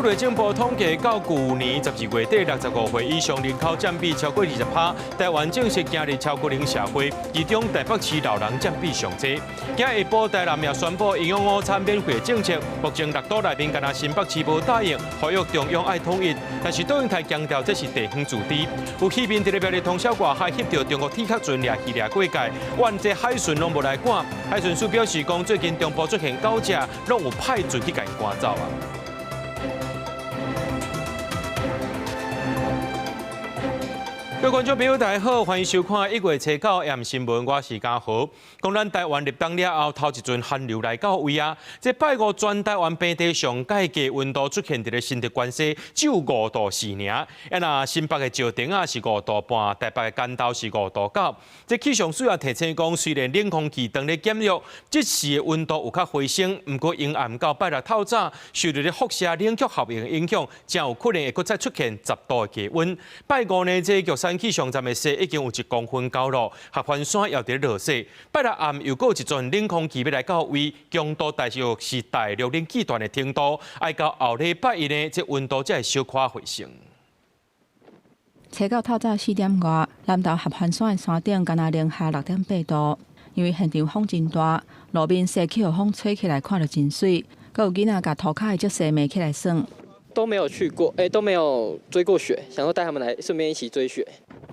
內政部統計，到舊年12月底，65歲以上人口佔比超過20%，台灣正式行入超高齡社會，其中台北市老人佔比上濟。今下晡台南也宣布營養午餐免費政策，目前六都內面干焦新北市無答應，呼籲中央愛統一。但是卓榮泰強調這是地方自治。有漁民佇咧苗栗通霄外海翕著中國鐵殼船掠魚掠過界，怨這海巡攏無來趕。海巡署表示講，最近中部出現狗隻，攏有派船去共𪜶趕走啊。各位觀眾朋友，大家好，歡迎收看1月初9 M 新聞，我是嘉豪。講咱台灣立冬了後，頭一陣寒流來到位啊！這拜五全台灣平地上蓋低溫度出現佇咧新竹關西只有5度4爾，啊若新北的石碇仔是5度半，台北的關渡是5度9。這氣象署也提醒講，雖然冷空氣當咧減弱，這時的溫度有較回升，毋過陰暗到拜六透早，受著咧輻射冷卻效應影響，誠有可能會閣再出現10度的低溫。拜五呢，這玉山氣象站的雪已經有1公分厚咯，合歡山也佇咧落雪。拜六暗又閣有一陣冷空氣欲來到位，強度大約是大陸冷氣團的程度，愛到後禮拜一呢，這溫度才會小可回升。初九透早4點外，南投合歡山的山頂干焦零下6.8度，因為現場風真大，路面雪去予風吹起來，看著真媠。閣有囡仔共塗跤的積雪暝起來耍。都沒有去過，都沒有追過雪，想說帶他們來，順便一起追雪。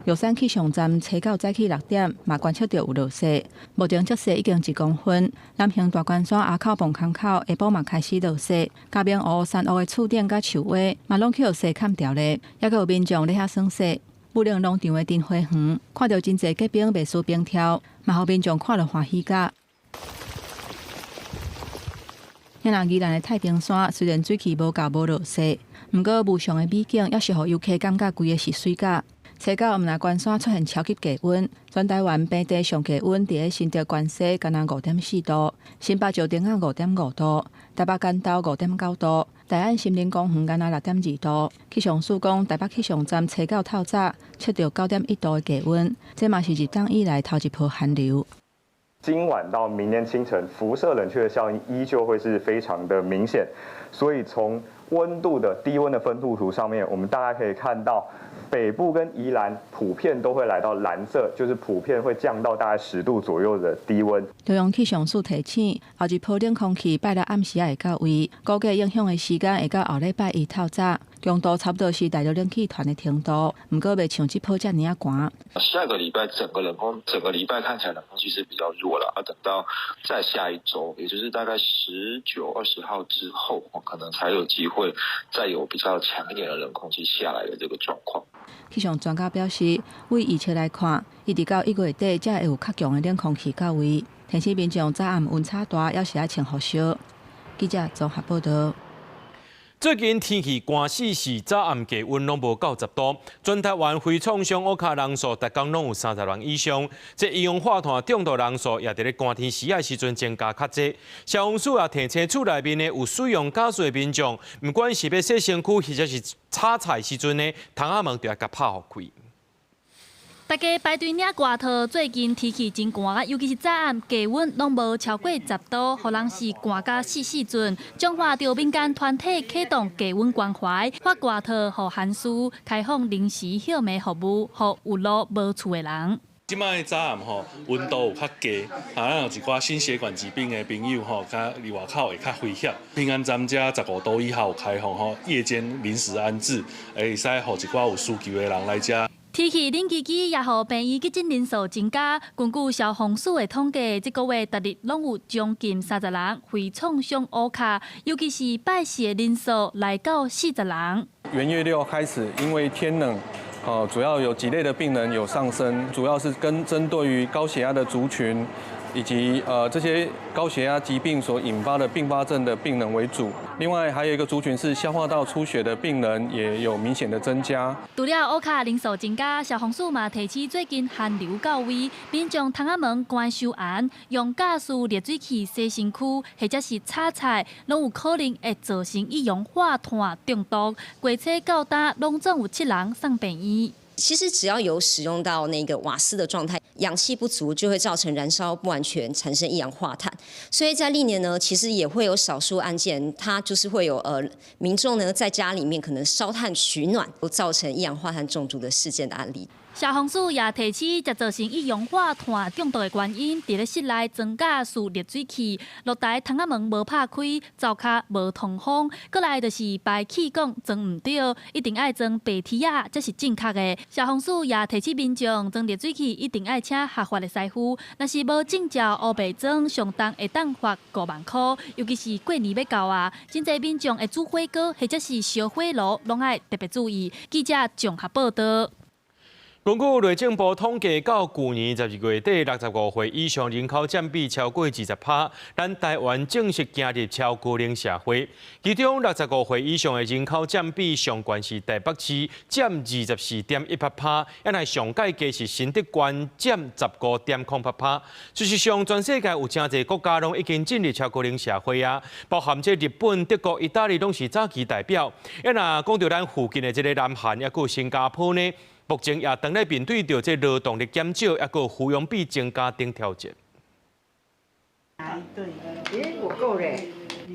玉山氣象站初九早起6點，嘛觀測到有落雪，目前積雪已經1公分。南橫大關山阿口磅空口下晡嘛開始落雪，嘉明湖山屋的厝頂佮樹尾嘛攏去予雪崁牢咧，猶閣有民眾咧遐耍雪。武陵農場的燈花園看著真濟結冰袂輸冰柱，嘛予民眾看著歡喜甲。若宜蘭的太平山雖然水氣無夠無落雪，毋過無常的美景，猶是予遊客感覺規个是媠甲。初九毋但關山出現超級低溫，全台灣平地上低溫佇咧新竹關西干焦5.4度，新北石碇仔5.5度，台北關渡5.9度，大安森林公園干焦6.2度。氣象署講，台北氣象站初九透早測著9.1度的低溫，這嘛是入冬以來頭一波寒流。今晚到明天清晨，輻射冷卻的效應依舊會是非常的明顯，所以從溫度的低溫的分布圖上面，我們大概可以看到，北部跟宜蘭普遍都會來到藍色，就是普遍會降到大概10度左右的低溫。中央氣象署提醒，後一波冷空氣拜六暗時仔會到位，估計影響的時間會到後禮拜一透早，強度差不多是大陸冷氣團的程度，毋過袂像這波遮爾仔寒。下個禮拜整個冷空，整個禮拜看起來冷空氣是比較弱了，啊，等到再下一周，也就是大概19、20號之後，可能才有機會再有比較強一點的冷空氣下來的這個狀況。氣象專家表示，為預測來看，一直到1月底才會有較強的冷空氣到位，提醒民眾早暗溫差大，猶是愛穿厚衫。記者綜合報道。最近天氣寒死死，早暗低溫攏無到10度。全台灣非創傷烏跤人數，逐工攏有30人以上。這一氧化碳中毒人數也佇咧寒天時仔時陣增加較濟。消防署也提醒厝內面的有使用家私的民眾，毋管是欲洗身軀，或者是炒菜時陣呢，窗仔門就愛共拍予開。大家排隊領外套，最近天氣真寒，尤其是早暗低溫攏無超過10度，予人是寒甲死死陣。彰化著民間團體啟動低溫關懷，發外套予寒士，開放臨時歇暝服務，予有路無厝的人。這擺早暗吼溫度有較低，啊，咱有一寡心血管疾病的朋友吼，較佇外口會較危險。平安站遮15度以下有開放吼，夜間臨時安置，會使予一寡有需求的人來遮。天氣冷吱吱，也予病院急診人數增加。根據消防署的統計，這個月逐日攏有將近30人肺創傷烏跤，尤其是拜四的人數來到40人。元月六開始，因為天冷，哦，主要有幾類的病人有上升，主要是跟針對於高血壓的族群，以及這些高血壓疾病所引發的併發症的病人為主。另外還有一個族群是消化道出血的病人，也有明顯的增加。除了烏跤人數增加，消防署嘛提醒最近寒流到位，民眾窗仔門關傷嚴，用家私熱水器洗身軀或者是炒菜，攏有可能會造成一氧化碳中毒。過初到今，攏總有七人送病院。其實只要有使用到那個瓦斯的狀態，氧氣不足就會造成燃燒不完全，產生一氧化碳。所以在歷年呢，其實也會有少數案件，它就是會有民眾呢在家裡面可能燒炭取暖，造成一氧化碳中毒的事件的案例。消防署也提醒，這造成一氧化碳中毒的原因，佇咧室內裝甲蓄熱水器、露台窗仔門無拍開、灶跤無通風，閣來就是排氣管裝毋對，一定愛裝白鐵仔才是正確的。消防署也提醒民眾，裝熱水器一定愛請合法的師傅，若是無證照烏白裝，上重會當罰5萬箍。尤其是過年欲到啊，真濟民眾會煮火鍋或者是燒火爐，攏愛特別注意。記者綜合報道。根據內政部統計，到舊年12月底，65歲以上人口佔比超過20%，咱台灣正式進入超高齡社會。其中65歲以上的人口佔比上懸是台北市，佔24.18%，抑來上蓋低是新竹縣佔15.08%。事實上，全世界有誠濟國家攏已經進入超高齡社會啊，包含這日本、德國、意大利攏是早期代表。抑若講著咱附近的這个南韓，抑閣新加坡呢？目前也當咧面對著這勞動力減少，抑閣撫養比增加等挑戰。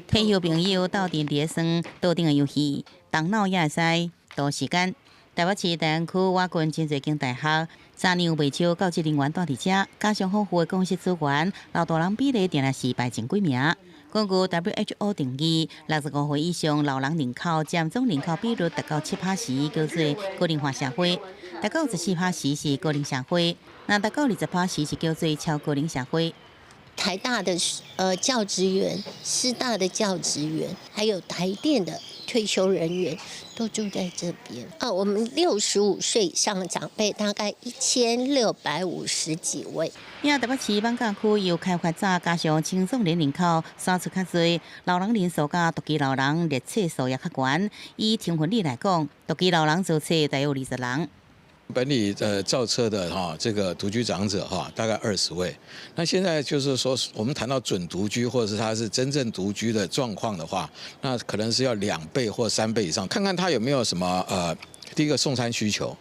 退休朋友鬥陣佇咧耍桌頂的遊戲，動腦也會使度時間。台北市大安區瓦郡真濟間大學，早年有袂少教職人員蹛佇遮，加上豐富的講師資源，老大人比例定定是排前幾名。根據 WHO 定義，65歲以上老人人口佔總人口比率達到7%時，叫做高齡化社會；達到14%時是高齡社會；若達到20%時是叫做超高齡社會。台大的教職員、師大的教職員，還有台電的退休人員都住在這邊。啊，我們65歲以上的長輩大概1650幾位。因台北市艋舺區又開發早，加上青壯年人口生出較濟，老人人數佮獨居老人列冊數也較懸。以千分率來講，獨居老人造冊大約20人。本里造冊的哈，這個獨居長者哈，大概20位。那現在就是說，我們談到準獨居，或者是他是真正獨居的狀況的話，那可能是要2倍或3倍以上。看看他有沒有什麼第一個送餐需求，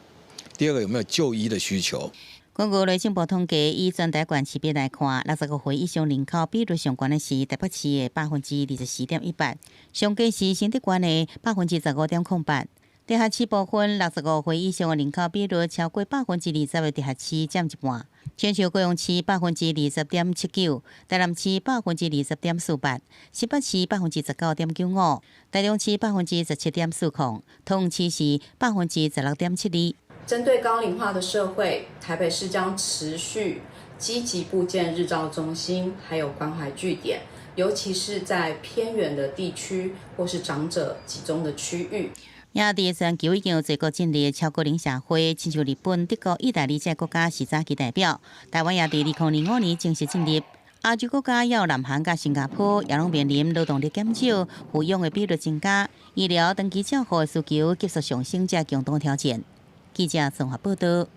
第二個有沒有就醫的需求。根據內政部統計，以全台縣市比來看，65歲以上人口比率上懸的是台北市的24.18%，上低是新竹縣的15.08%。直轄市部分，65歲以上的人口比率超過20%的直轄市佔一半，親像高雄市20.79%，台南市20.48%，新北市19.95%，台中市17.40%，桃園市是16.72%。針對高齡化的社會，台北市將持續積極布建日照中心，還有關懷據點，尤其是在偏遠的地區或是長者集中的區域。也佇全球已經有濟國進入超高齡社會，親像日本、德國、意大利這國家是早期代表。台灣也佇2005年正式進入。亞洲國家也有南韓佮新加坡，也攏面臨勞動力減少、撫養的比率增加、醫療長期照護的需求急速上升這共同挑戰。記者綜合報道。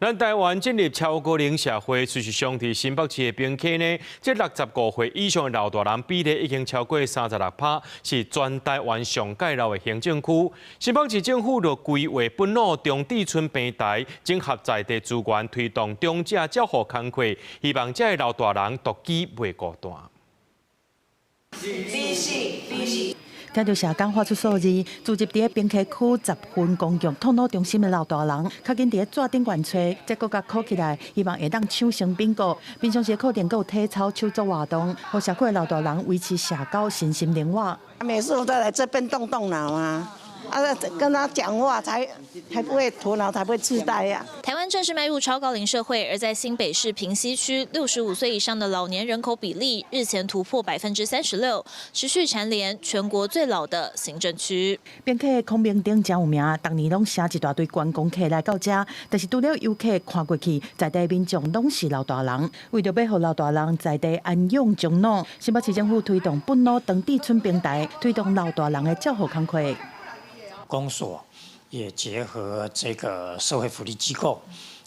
咱台灣進入超高齡社會，事實上，佇新北市的平溪呢，這65歲以上的老大人比例已經超過36%，是全台灣上蓋老的行政區。新北市政府就規劃本魯長治村平台，整合在地資源，推動長者照護工課，希望這个老大人獨居袂孤單。聽著社工發出數字，聚集佇咧平溪區十分公共托老中心的老大人，較緊佇咧紙頂懸揣，再閣共箍起來，希望會當搶先賓果。平常時課程閣有體操、手作活動，予社區的老大人維持社交、身心靈活。每次都來這邊動動腦啊。啊，跟他講話才不會頭腦才不會痴呆呀。台灣正式邁入超高齡社會，而在新北市平溪區，65歲以上的老年人口比例日前突破36%，持續蟬聯全國最老的行政區。平溪孔明燈誠有名，逐年攏吸一大堆觀光客來到遮，但是除了遊客看過去，在地民眾攏是老大人。為著欲予老大人在地安養終老，新北市政府推動本魯長治村平台，推動老大人的照護工課。公所也結合這個社會福利機構，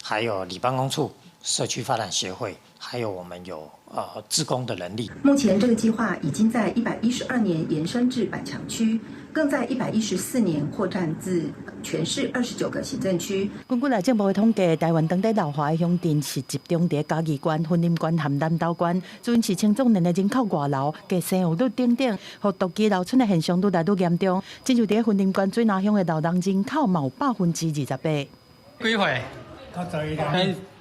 還有里辦公處。社區發展協會，還有我們有志工的能力。目前這個計劃已經在112年延伸至板橋區，更在114年擴展至全市29個行政區。根據內政部的統計，台灣當地老化的鄉鎮是集中佇嘉義縣、雲林縣和南投縣，主要是青壯年的人口外流、低生育率等等，予獨居老村的現象愈來愈嚴重。親像佇雲林縣水林鄉的老人人口嘛有28%。幾歲？較濟啦，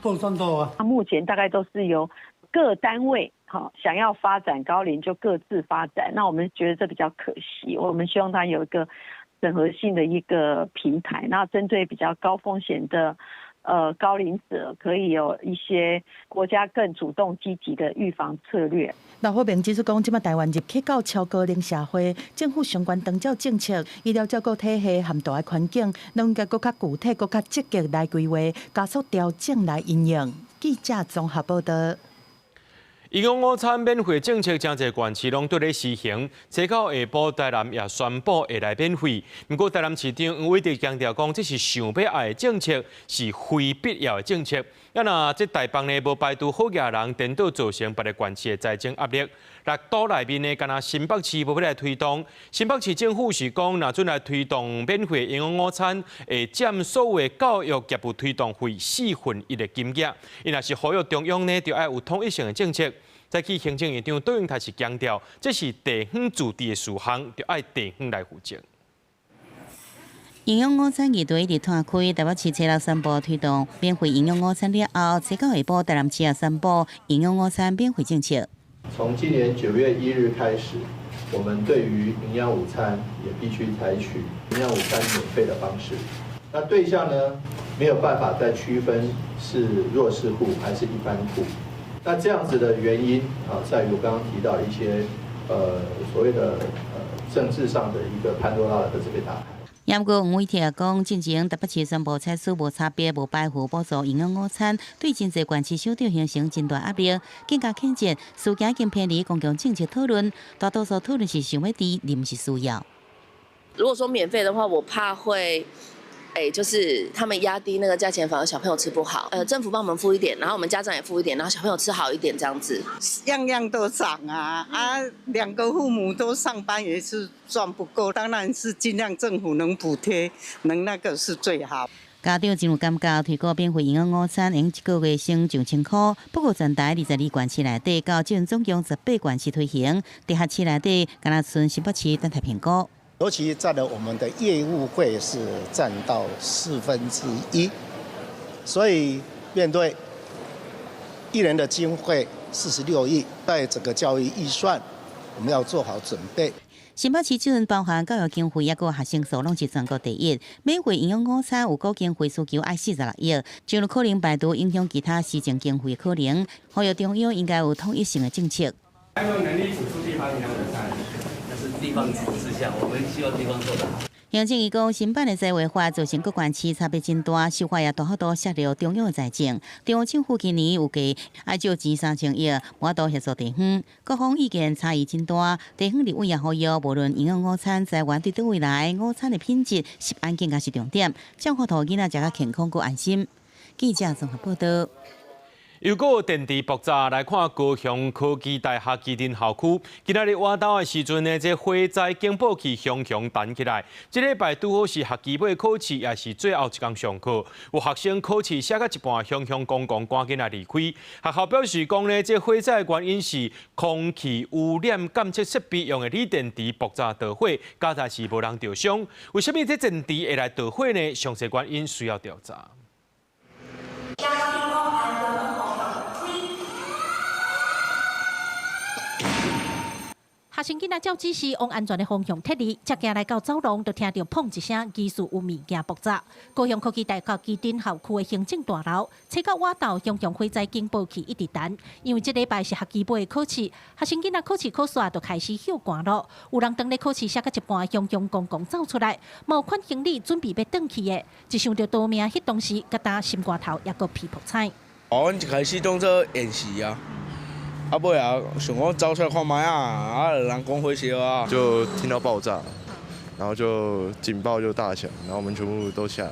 報算多啊。目前大概都是由各單位哈想要發展高齡就各自發展，那我們覺得這比較可惜。我們希望它有一個整合性的一個平台，那針對比較高風險的高齡者，可以有一些國家更主動積極的預防策略。劉虎明指出講，這擺台灣入去到超高齡社會，政府相關長照政策、醫療照顧體系和大的環境，攏應該閣較具體、閣較積極來規劃，加速調整來因應。記者綜合報道。營養午餐免費政策，誠濟縣市攏佇咧施行。初九下晡，台南也宣布會來免費。毋過台南市長黃偉哲強調講，這是想欲愛的政策，是非必要的政策。啊，若這大放呢，無排除好額人顛倒造成別个縣市的財政壓力。六都內面呢，干焦新北市無欲來推動。新北市政府是講，若準來推動免費營養午餐，會佔所有教育業務推動費1/4的金額。伊若是呼籲中央呢，著愛有統一性的政策。早起行政院長卓榮泰是強調，這是地方自治的事項，著愛地方來負責。營養午餐議題一直拖開，台北市初六宣布推動免費營養午餐了後，初九下晡台南市也宣布營養午餐免費政策。從今年9月1日開始，我們對於營養午餐也必須採取營養午餐免費的方式。那對象呢，沒有辦法再區分是弱勢戶還是一般戶。那這樣子的原因啊，在於我剛剛提到一些所謂的政治上的一個潘多拉的盒子被打開。不過黃偉哲也講，進前台北市宣布採取無差別、無排付補助營養午餐，對真濟縣市首長形成真大壓力，更加譴責事件已經偏離公共政策討論，大多數討論是想欲治，而毋是需要。如果說免費的話，我怕會，就是他們壓低那個價錢，反而小朋友吃不好。政府幫我們付一點，然後我們家長也付一點，然後小朋友吃好一點，這樣子。樣樣都漲啊！啊，兩個父母都上班也是賺不夠，當然是盡量政府能補貼，能那個是最好。家長真有感覺，推廣免費營養午餐，用一個月省2000塊。不過全台22縣市內底，到這總共18縣市推行，直轄市內底，干焦賰新北市等待評估。尤其佔了我們的業務費是佔到1/4，所以面對一年的經費46億，在整個教育預算，我們要做好準備。新北市這陣包含教育經費，抑閣學生數，攏是全國第一。免費營養午餐有估經費需求愛46億，就有可能排除影響其他施政經費的可能。呼籲中央應該有統一性的政策。還有能力補助地方營養午餐？地方自治下，我們希望地方做得好。行政院講，新版的災劃法造成各縣市差別真大，修法也大幅度削弱中央的財政。中央政府今年預計愛借錢3000億，無法度協助地方，各方意見差異真大。地方立委也呼籲，無論營養午餐財源對佗位來，午餐的品質、食安更加是重點，才有法度囡仔食較健康、閣安心。記者綜合報道。又閣電池爆炸，來看高雄科技大學旗津校區，今仔日晚晝的時陣呢，這火災警報器響響彈起來。這禮拜拄好是學期尾考試，也是最後一工上課。有學生考試寫到一半，響響講講，趕緊來離開。學校表示講呢，這火災的原因是空氣污染監測設備用的鋰電池爆炸導火，佳哉是無人著傷。為啥物這電池會來導火呢？詳細原因需要調查。學生囡仔照指示往安全的方向撤離，才行來到走廊，就聽著砰一聲，疑似有物件爆炸。高雄科技大學旗津校區的行政大樓，初九晚晝熊熊火災警報器一直彈，因為這禮拜是學期尾的考試，學生囡仔考試考煞就開始歇寒咯。有人當咧考試寫到一半，雄雄公公走出來，嘛有款行李準備欲轉去的，一想著逃命，彼當時覺得心肝頭猶閣皮爆彩。哦，阮一開始當做演習啊。啊，尾啊，想講走出來看覓仔，啊，人講火燒啊，就聽到爆炸，然後就警報就大響，然後我們全部都下來，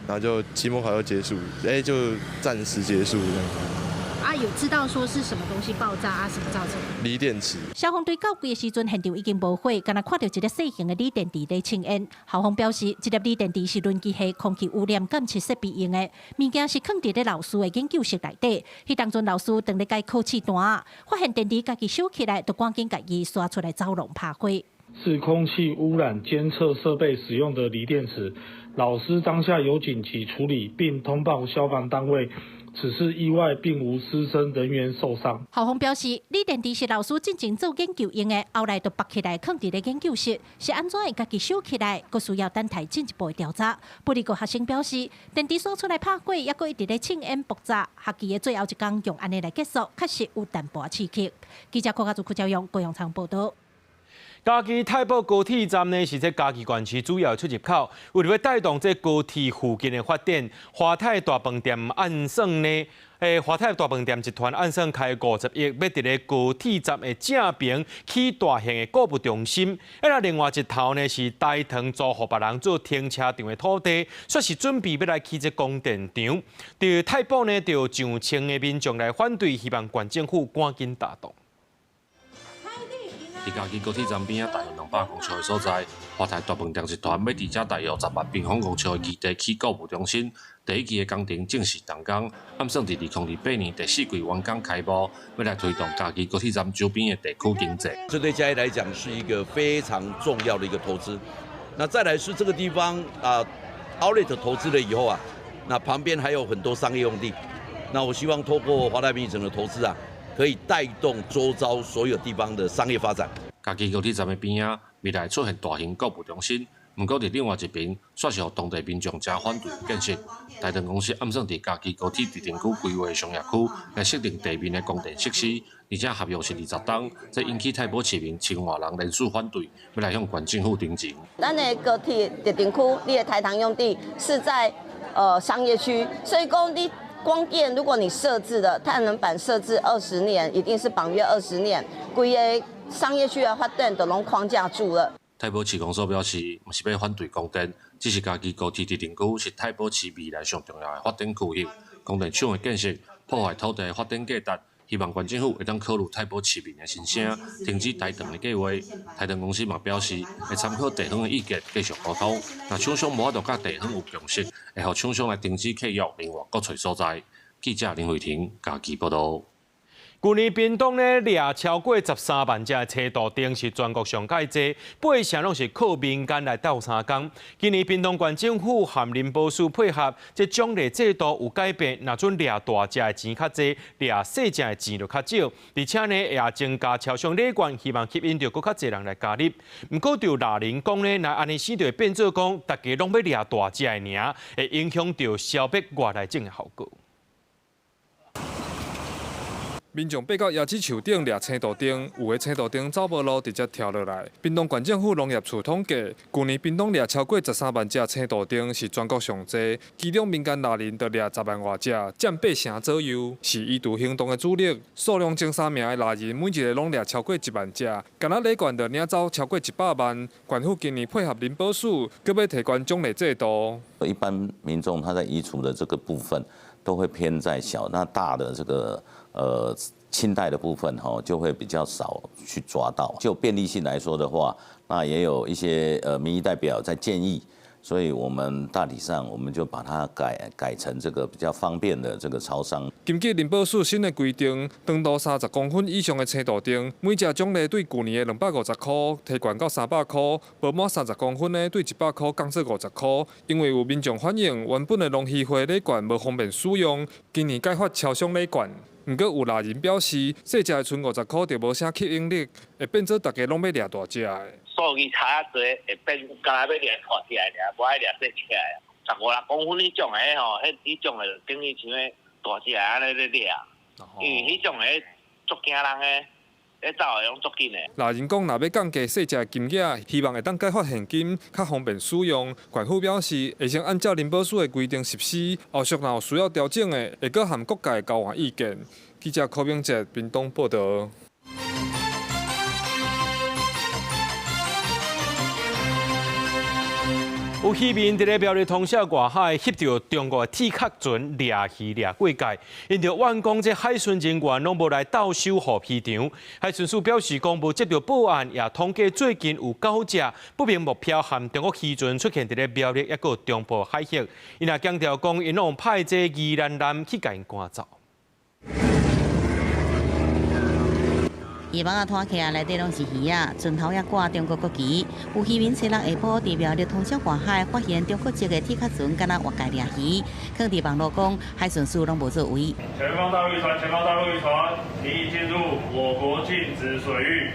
然後就期末考就結束，哎，就暫時結束這樣。啊，有知道說是什麼東西爆炸啊？什麼造成？鋰電池。消防隊到櫃的時陣，現場已經無火，干焦看著一个細型的鋰電池咧青煙。校方表示，這粒鋰電池是輪機系空氣污染監測設備用的，物件是囥佇咧老師的研究室內底。彼當陣老師當咧改考試單，發現電池家己燒起來，就趕緊共伊徙出來走廊拍火。是空氣污染監測設備使用的鋰電池，老師當下有緊急處理，並通報消防單位。此次意外並無師生人員受傷。校方表示，鋰電池是老師進前做研究用的，後來就縛起來囥佇咧研究室，是按怎會家己燒起來，閣需要等待進一步的調查。不過學生表示，電池徙出來拍火，猶閣一直咧青煙爆炸，學期的最後一工用按呢來結束，確實有淡薄刺激。記者郭家祖、柯昭勇、高陽昌報導。嘉義太保高鐵站呢，是這嘉義縣市主要出入口，為著欲帶動這高鐵附近的發展，華泰大飯店按算呢，華泰大飯店集團按算開50億，欲佇咧高鐵站的正爿起大型的購物中心。啊，另外一頭呢是台糖租予別人做停車場的土地，煞是準備欲來起這光電場。佇太保呢，就上千个民眾來反對，希望縣政府趕緊打動。佇嘉義高鐵站邊仔大約200公尺的所在，華泰大飯店集團欲佇遮大約10萬平方公尺的基地起購物中心，第一期的工程正式動工，按算佇2028年第四季完工開幕，欲來推動嘉義高鐵站周邊的地區經濟。這對嘉義來講是一個非常重要的一個投資。那再來是這個地方啊，Outlet 投資了以後啊，那旁邊還有很多商業用地。那我希望透過華泰名城的投資啊，可以帶動周遭所有地方的商業發展。嘉義高鐵站的邊仔，未來出現大型購物中心，毋過佇另外一爿，煞是予當地民眾誠反對建設。台糖公司按算佇嘉義高鐵特定區規劃商業區來設定地面的供電設施，而且合約是20冬，這引起太保市民千外人聯署反對，欲來向縣政府陳情。咱的高鐵特定區，你的台糖用地是在商業區，所以講你光電，如果你設置的太陽能板設置20年，一定是綁約20年，規个商業區的發展都攏框架住了。太保市公所表示，毋是欲反對光電，只是嘉義高鐵特定區是太保市未來上重要的發展區域，光電廠的建設破壞土地的發展價值，希望縣政府會當考慮太保市民的心聲，停止台糖的計劃。台糖公司嘛表示，會參考地方的意見，繼續溝通。若廠商無法度佮地方有共識，會予廠商來停止契約，另外閣揣所在。記者林慧婷嘉義報導。舊年屏東呢掠超過13萬隻的青杜鵑，是全國上蓋濟，8成攏是靠民間來鬥相共。今年屏東縣政府和林保署配合，這獎勵制度有改變，若準掠大隻的錢較濟，掠細隻的錢就較少。而且呢，也增加超商禮券，希望吸引著閣較濟人來加入。毋過，就獵人講呢，若按呢生就會變做講，大家攏欲掠大隻的爾，會影響著消滅外來種的效果。民眾爬到椰子樹頂掠青杜鵑，有的青杜鵑走無路，直接跳落來。屏東縣政府農業處統計，舊年屏東掠超過13萬隻青杜鵑，是全國上濟。其中民間獵人就掠10萬外隻，佔8成左右，是移除行動的主力。數量前三名的獵人，每一个攏掠超過1萬隻，干焦禮券就領走超過100萬。縣府今年配合林保署，閣欲提懸獎勵制度。一般民眾他在移除的這個部分，都會偏在小，那大的這個。清帶的部分吼就會比較少去抓到。就便利性來說的話，那也有一些民意代表在建議，所以我們大體上我們就把它改成這個比較方便的這個超商。根據林保署新的規定，長度30公分以上的青杜鵑，每隻獎勵對舊年的250塊提懸到300塊，無滿30公分的對100塊降做50塊。因為有民眾反映，原本的農漁會禮券無方便使用，今年改發超商禮券。毋過有獵人表示，細隻的賰50塊就無啥吸引力，會變做大家攏欲掠大隻的。數字差較濟，會變干焦欲掠大隻的爾，無愛掠細隻的。15、6公分彼種的吼，彼種的就等於像大隻的按呢咧掠，因為彼種的足驚人的。咧走的攏足緊的。獵人講，若欲降低細隻的金額，希望會當改發現金，較方便使用。縣府表示，會先按照林保署的規定實施，後續若有需要調整的，會閣和各界交換意見。記者柯明哲屏東報導。有漁民佇咧苗栗通霄外海翕著中國的鐵殼船掠魚掠過界，𪜶就怨講這海巡人員攏無來鬥守護漁場。海巡署表示講無接著報案，也統計最近有九隻不明目標和中國漁船出現佇咧苗栗抑閣中部海域。𪜶也強調講，𪜶攏派這宜蘭艦去共𪜶趕走。漁網仔拖起來，內底攏是魚仔，船頭也掛中國國旗。有漁民初六下晡佇苗栗通霄外海發現中國籍的鐵殼船，敢若越界掠魚，囥佇網路講海巡署攏無作為。前方大陸漁船，前方大陸漁船，你已進入我國禁止水域，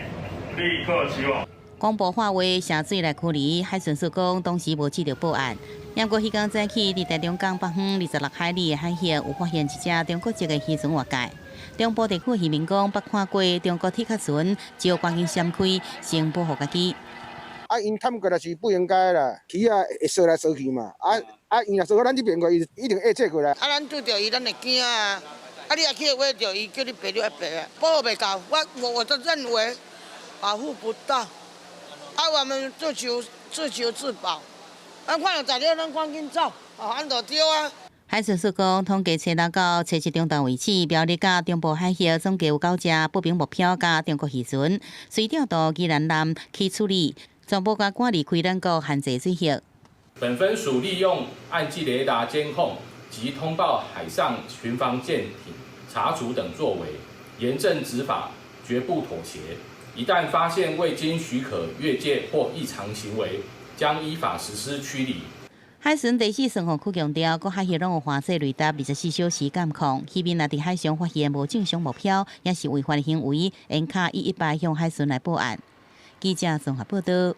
立刻起網。廣播喊話下水來驅離，海巡署講當時無接著報案。毋過彼工早起，佇台中港北方26海里的海域，有發現一隻中國籍的漁船越界。中部地區漁民講，捌看過中國鐵殼船，只要趕緊閃開，先保護家己。啊，𪜶探過來是不應該啦，魚仔會踅來踅去嘛。啊啊，𪜶若踅到咱這邊過，伊一定會借過來。啊，咱拄著伊，咱會驚啊！啊，你若去話著伊，叫你爬，你愛爬啊，保護袂夠。我都認為保護不到。啊，我們自求自求自保。咱看著在了，咱趕緊走，哦，按就對啊。海巡署講，統計初六到初七中晝為止，苗栗佮中部海域總計有九隻不明目標佮中國漁船，隨調到宜蘭艦去處理，全部共趕離開咱國限制水域。本分署利用岸際雷達監控及通報海上巡防艦艇查處等作為，嚴正執法，絕不妥協。一旦發現未經許可越界或異常行為，將依法實施驅離。海巡第四巡防區強調，各海域攏有環境雷達24小時監控，漁民若佇海上發現無正常目標，抑是違法行為，應敲118向海巡來報案。記者綜合報導。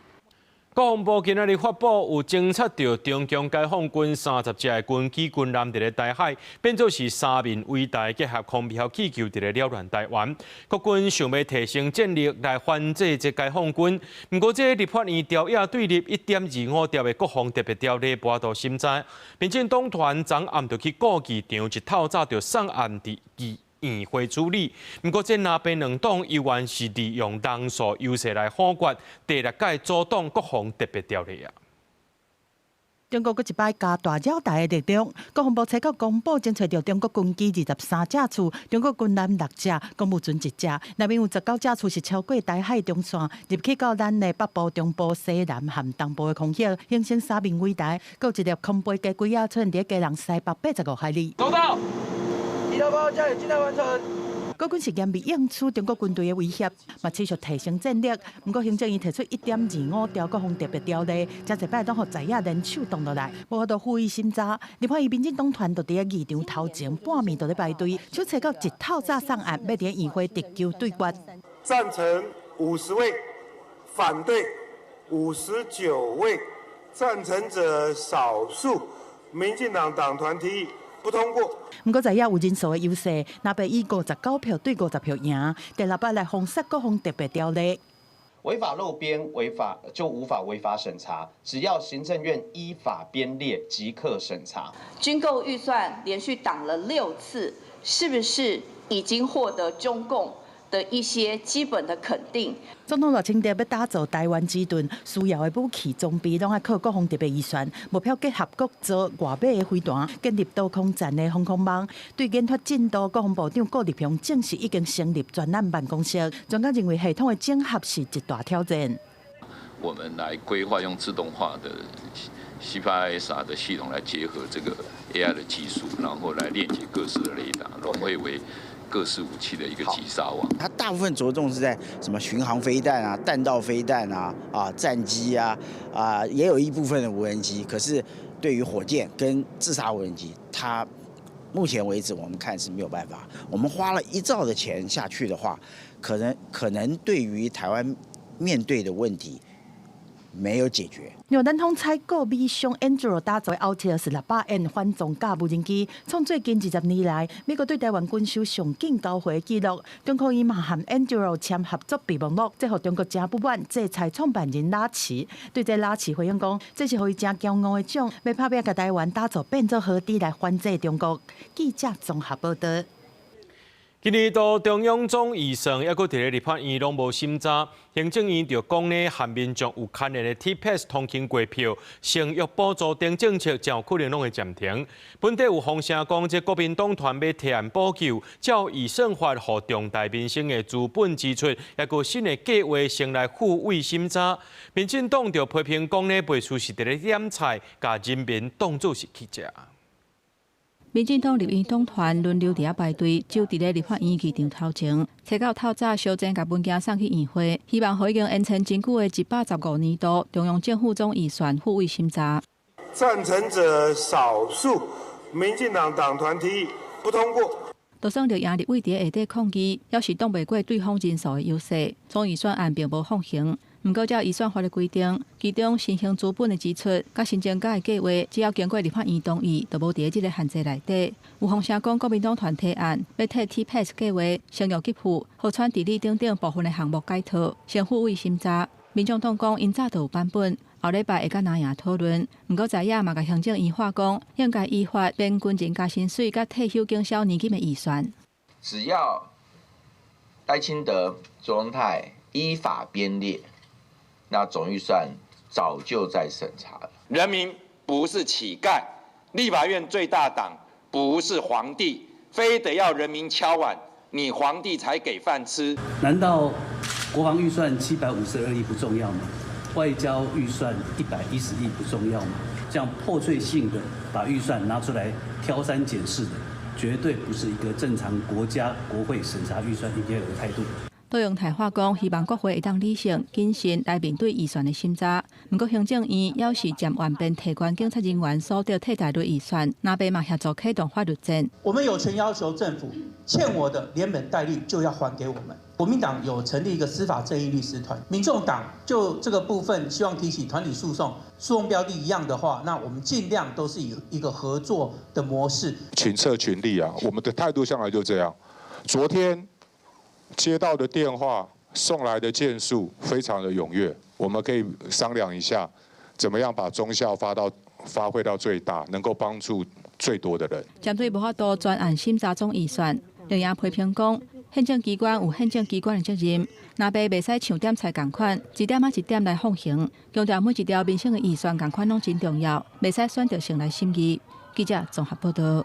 國防部今仔日發布，有偵測著中共解放軍30隻的軍機軍艦佇咧台海，變做是三面圍台，結合空飄氣球佇咧擾亂台灣。國軍想欲提升戰力來反制這解放軍，毋過這立法院朝野對立1.25兆的國防特別條例無法度審查。民進黨團昨暗就去顧議場，一透早就送案佇議院會處理，毋過這藍白兩黨猶原是利用人數優勢來否決第六屆阻擋國防特別條例啊。中國閣一擺加大擾台的力量，國防部初九公布偵測著中國軍機23架次，中國軍艦6隻，公務船1隻，內面有19架次是超過台海中線，入去到咱的北部、中部、西南和東部的空域，形成三面圍台。閣有一粒空飛雞龜仔出現佇基隆西北85海里。收到。完成。國軍是嚴密應處中國軍隊的威脅，嘛持續提升戰力。毋過行政院提出1.25兆國防特別條例，誠濟擺攏予在野聯手擋落來，無法度予以審查。立法院民進黨團就佇咧議場頭前半暝就咧排隊，手冊到一透早送案，欲佇議會直球對決。贊成50位，反對59位，贊成者少數。民進黨黨團提議不通過。毋過在野有人數的優勢，藍白以59票對50票贏，第六擺來封殺國防特別條例。違法漏編，違法就無法違法審查，只要行政院依法編列，即刻審查。軍購預算連續擋了6次，是不是已經獲得中共的一些基本的肯定？總統賴清德欲打造台灣之盾，需要的武器裝備攏愛靠國防特別預算，目標結合國造外買的飛彈，建立多空戰的防空網。對研發進度，國防部長顧立雄證實已經成立專案辦公室。專家認為系統的整合是一大挑戰。我們來規劃用自動化的 C8ISR 的系統來結合這個 AI 的技術，然後來鏈接各式的雷達，融匯為各式武器的一個擊殺網。它大部分着重是在什麼巡航飛彈啊、彈道飛彈啊、戰機啊、也有一部分的無人機。可是對於火箭跟自殺無人機，它目前為止我們看是沒有辦法。我們花了1兆的錢下去的話，可能對於台灣面對的問題沒有解決。另外，咱通採購美商 Anduril 打造的 Altius 600N 反裝甲無人機，創最近20年來美國對台灣軍售上緊交貨的紀錄。中科院嘛和 Anduril 簽合作備忘錄，這予中國誠不滿，制裁創辦人拉齊。對這拉齊回應講，這是予伊誠驕傲的獎，欲拍拚共台灣打造變做河堤來反制中國。記者綜合報導。今年度中央总预算犹阁伫咧立法院拢无审查，行政院就讲呢，和民众有牵连的 T-Pass 通勤过票、生育补助等政策，真有可能拢会暂停。本底有风声讲，这国民党团欲提案补救，照预算法予重大民生的资本支出，犹阁新的计划先来付委审查。民进党就批评讲呢，袂输是伫咧点菜，共人民当做是乞食。民进党立院党团轮流伫遐排队，就伫咧立法院议场头前，揣到透早相争共文件送去院会，希望予已经延迟真久的115年度中央政府总预算付委审查。赞成者少数，民进党党团提议不通过。就算绿营立委伫下底抗议，犹是挡袂过对方人数的优势，总预算案并无放行。毋过，照预算法的规定，其中新兴资本的支出佮新增加的计划，只要经过立法院同意，就无伫这个限制内底。有风声讲，国民党团提案欲替 T-Pass 计划、生育给付、河川治理等等部分的项目解套，先付委审查。民众党讲，𪜶早就有版本，后礼拜会佮蓝营讨论。毋过，在野嘛共行政院喊讲，应该依法编军人加薪水佮退休警消年金的预算。只要赖清德、卓荣泰依法编列。那总预算早就在审查了。人民不是乞丐，立法院最大党不是皇帝，非得要人民敲碗，你皇帝才给饭吃。难道国防预算752亿不重要吗？外交预算110亿不重要吗？这样破碎性的把预算拿出来挑三拣四的，绝对不是一个正常国家国会审查预算应该有的态度。卓荣泰喊讲，希望国会会当理性、谨慎来面对预算的审查。毋过，行政院犹是暂缓编提悬警察人员所得替代类预算，蓝白嘛协助启动法律战。我们有权要求政府欠我的连本带利就要还给我们。国民党有成立一个司法正义律师团，民众党就这个部分希望提起团体诉讼，诉讼标的一样的话，那我们尽量都是以一个合作的模式。群策群力啊，我们的态度向来就这样。昨天接到的电话送来的件数非常的踊跃，我们可以商量一下，怎么样把综效发挥到最大，能够帮助最多的人。针对无法度专案审查总预算，绿营批评讲，行政机关有行政机关的责任，蓝白袂使像点菜仝款，一点仔一点来放行，强调每一条民生的预算仝款拢真重要，袂使选择性来审议。记者综合报道。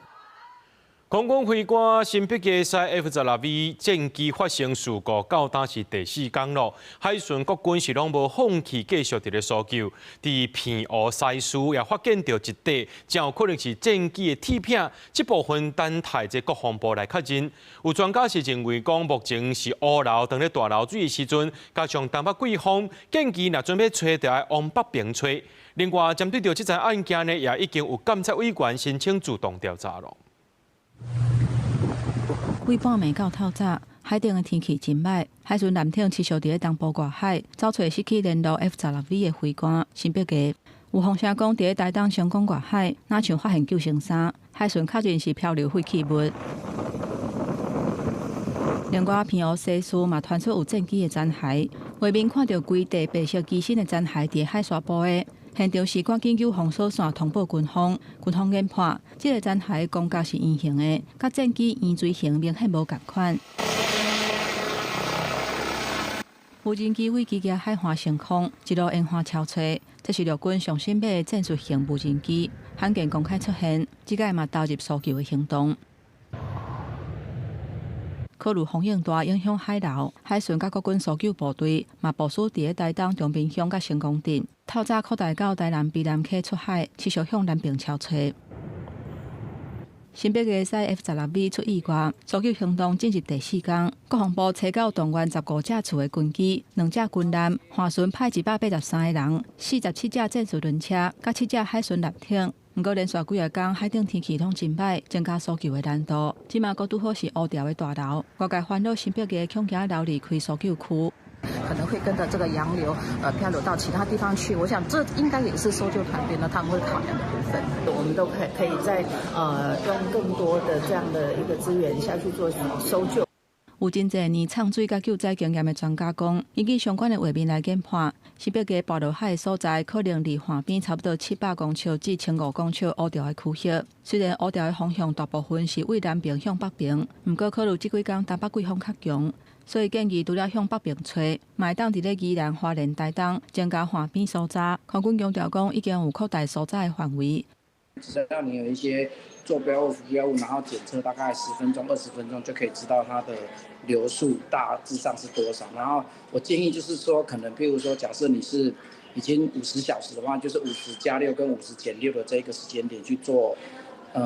空军飞官新北基狮 F-16V 战机发生事故，到今是第四工咯。海巡国军是拢无放弃，继续伫咧搜救。伫澎湖西嶼也发现著一块，真有可能是战机的铁片。这部分等待这国防部来确认。有专家是认为讲，目前是乌流当咧大流水的时阵，加上东北季风，战机若准备吹，就爱往北边吹。另外，针对著这桩案件呢，也已经有监察委员申请自动调查咯。几半暝到透早，海顶的天气真䆀，海巡舰艇持续伫咧东部外海找揣失去联络 F-16V 的飞官新北基。有风声讲，伫咧台东成功外海，若像发现救生衫，海巡确认是漂流废弃物。另外，澎湖西嶼嘛传出有战机的残骸，画面看著规块白色机身的残骸伫海沙埔的。现场是赶紧救封锁线通报军方，军方研判，这个残骸广角是圆形的，佮战机圆锥形明显无仝款。无人机飞机海岸上空，一路烟花超吹，这是陆军上新买的战术型无人机，罕见公开出现，这摆嘛投入搜救的行动。考虑风浪大影响海流，海巡佮国军搜救部队嘛部署伫咧台东长滨乡佮成功镇，透早扩大到台南卑南溪出海，持续向南边超吹。新北基狮 F-16V 出意外，搜救行动进入第四工，国防部揣到动员15架次的军机、2架军舰，岸巡派183个人、47架战术轮车、佮7架海巡舰艇。毋过连续几仔工海顶天气拢真䆀，增加搜救的难度。这马阁拄好是乌潮的大流，外界烦恼新北基恐惊流离开搜救区，可能会跟着这个洋流，漂流到其他地方去。我想这应该也是搜救团队呢他们会考量的部分。我们都可以再用更多的这样的一个资源下去做搜救。无有真濟年藏水佮救災經驗的專家講，根據相關的畫面來研判，新北市跋落海的所在可能離岸邊差不多700公尺至1500公尺烏潮的區域。雖然烏潮的方向大部分是對南爿向北爿，毋過考慮這幾工東北季風較強，所以建議除了向北爿揣，嘛會當佇咧宜蘭、花蓮、台東增加岸邊搜查。空軍強調講，已經有擴大搜查的範圍。只要你有一些坐標物、浮標物，然後檢測大概10分鐘、20分鐘就可以知道它的流速大致上是多少。然後我建議就是說，可能譬如說，假設你是已經50小時的話，就是50加6跟50減6的這個時間點去做，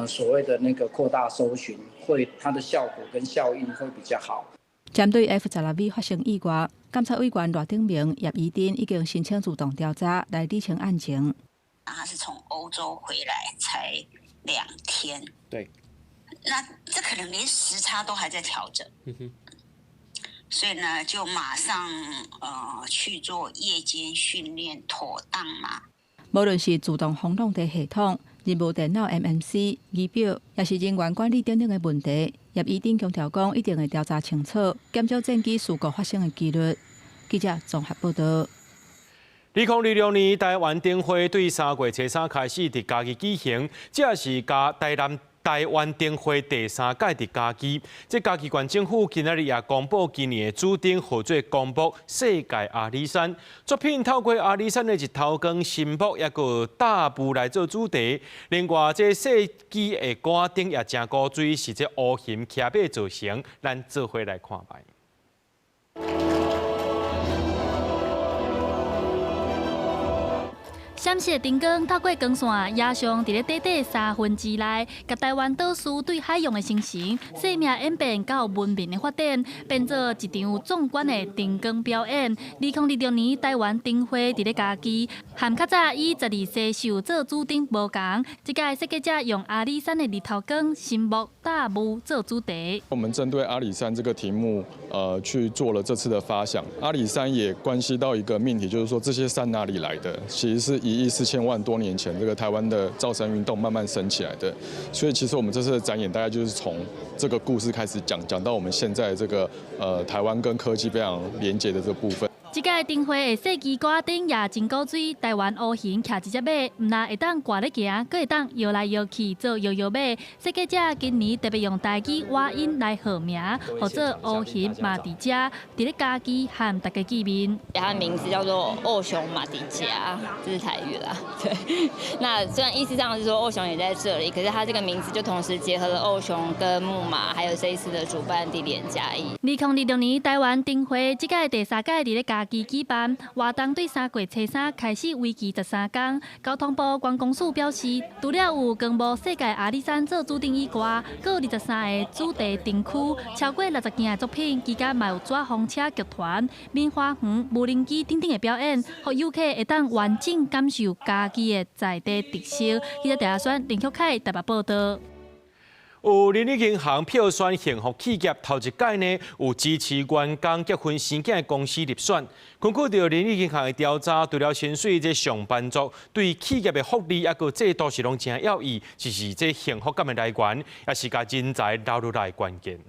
所謂的那個擴大搜尋，會它的效果跟效應會比較好。針對 F-16V 發生意外，監察委員賴鼎明、葉宜津已經申請自動調查來理清案情。他是從歐洲回來才2天，那這可能連時差都還在調整，所以呢，就馬上去做夜間訓練，妥當嗎？無論是自動風浪的系統、任務電腦 MMC 儀表，抑是人員管理等等的問題，葉宜津強調講，一定會調查清楚，減少戰機事故發生的機率。記者綜合報道。2026年台灣燈會對3月初3開始佇嘉義舉行，這是加台南台灣燈會第三屆佇嘉義。這嘉義縣政府今仔日也公布今年的主燈號做光幕世界阿里山作品，透過阿里山的日頭光、神木，抑閣大霧來做主題。另外，這設計的桿燈也誠古錐，是這烏熊騎馬造型，咱做伙來看覓。閃爍燈光透過光線，野上佇咧短短3分之內，共台灣島嶼對海洋的生成、生命演變到文明的發展，變做一場壯觀的燈光表演。2026年台灣燈會佇咧嘉義，和較早以十二星宿做主燈無仝，這屆設計者用阿里山的日頭光、神木、大霧做主題。我們針對阿里山這個題目，去做了這次的發想。阿里山也關係到一個命題，就是說這些山哪裡來的？其實是1億4000萬多年前，這個台灣的造山運動慢慢升起來的，所以其實我們這次的展演大概就是從這個故事開始講，講到我們現在這個台灣跟科技非常連結的這個部分。這屆燈會的設計桿燈也真古錐，台灣烏熊騎一隻馬，毋但會當掛咧行，閣會當搖來搖去做搖搖馬。設計者今年特別用台語倚音來號名，號做烏熊嘛佇遮，佇咧嘉義和大家見面。它的名字叫做烏熊嘛佇遮，這是台語啦。對，那雖然意思上是說烏熊也在這裡，可是它這個名字就同時結合了烏熊跟木馬，還有這一次的主辦地點嘉義。2026年台灣燈會這屆第三屆佇咧嘉義舉辦活動，對3月初3開始，為期13工。交通部觀光署表示，除了有光幕世界阿里山做主燈以外，閣有23個主題燈區，超過60件的作品，期間嘛有紙風車劇團、棉花園、無人機等等的表演，予遊客會當完整感受嘉義的在地特色。記者鄭阿選、林旭凱台北報道。有人力銀行票選幸福企業頭一屆呢，有支持員工結婚生囝的公司入選。根據著人力銀行的調查，除了薪水，這上班族對企業的福利抑閣制度是攏誠要意，就是這幸福感的來源，也是共人才留落來的關鍵。